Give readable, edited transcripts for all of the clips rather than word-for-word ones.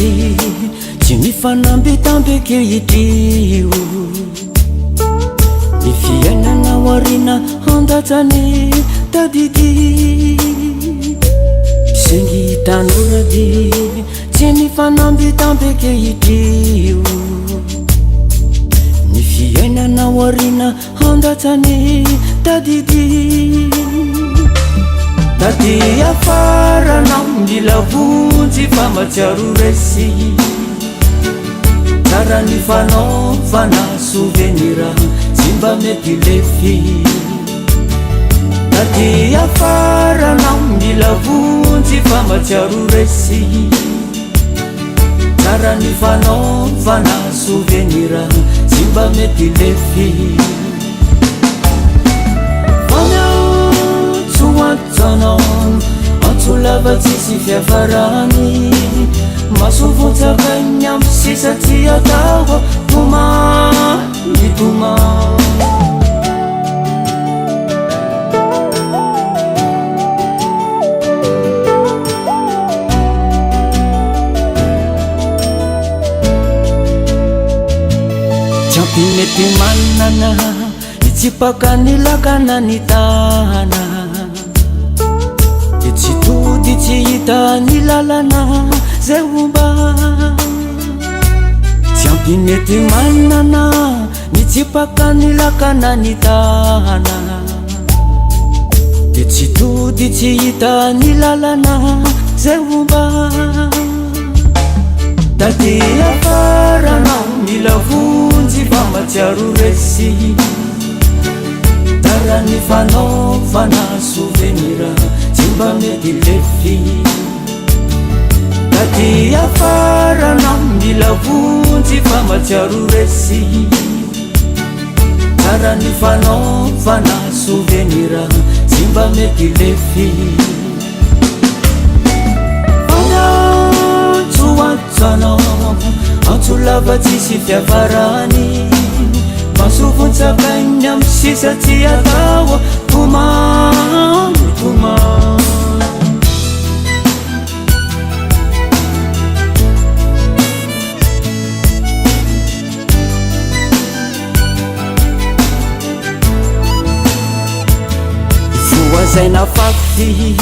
dia tsy mifanambitamby ankehitriny. Ny fiainana aoriana handatsany tadidy. Saingy tanora dia tsy mifanambitamby ankehitriny. Ny fiainana aoriana handatsany tadidy. Taty afarana mila vonjy fa matsiaro resy. Tsara ny fanaovana souvenir tsy mba mety lefy. Taty afarana mila vonjy fa matsiaro resy. Tsara ny fanaovana souvenir tsy mba mety lefy. Fa miantso antso anao, antso lava tsisy fiafarany. Maso vontsakainy amin'ny sisa tsy atao, tomany tomany. Tsy ampy mety manana, hitsipaka ny lakana ny tana. Dia tsy tody tsy hita ny lalana zay homba. Tsy ampy mety manana, nitsipaka ny lakana ny tana. Dia tsy tody tsy hita ny lalana zay homba. Taty afarana mila vonjy fa matsiaro resy. Tara ny fanaovana souvenir tsy mba mety lefy. Taty afarana mila vonjy fa matsiaro resy. Tsara ny fanaovana souvenir tsy mba mety lefy. Fa miantso antso anao, antso lava tsisy fiafarany. Maso vontsakainy amin'ny sisa tsy atao, tomany tomany. Voazaina fafy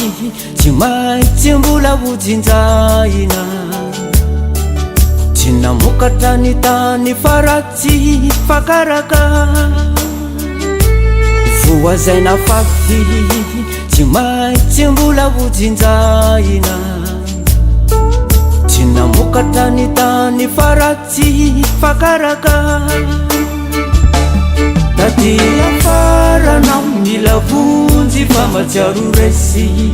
tsy maintsy mbola ho jinjaina. Tsy namokatra ny tany fa ratsy fakaraka. Voazaina fafy tsy maintsy mbola ho jinjaina. Tsy namokatra ny tany fa ratsy fakaraka. Taty afarana mila vonjy fa matsiaro resy.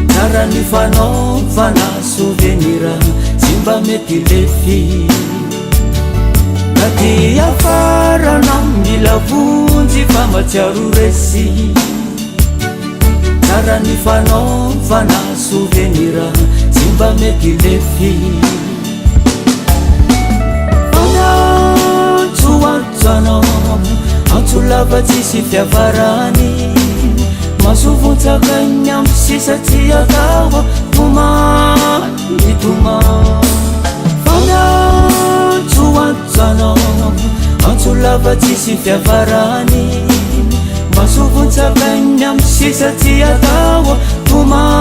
Tsara ny fanaovana souvenir tsy mba mety lefy. Taty afarana mila vonjy fa matsiaro resy. Tsara ny fanaovana souvenir tsy mba mety lefy. Fa miantso antso anao, antso lava tsisy fiafarany. Maso vontsakainy amin'ny sisa tsy atao, tomany tomany. Fa miantso antso anao, antso lava tsisy fiafarany. Maso vontsakainy amin'ny sisa tsy atao, tomany.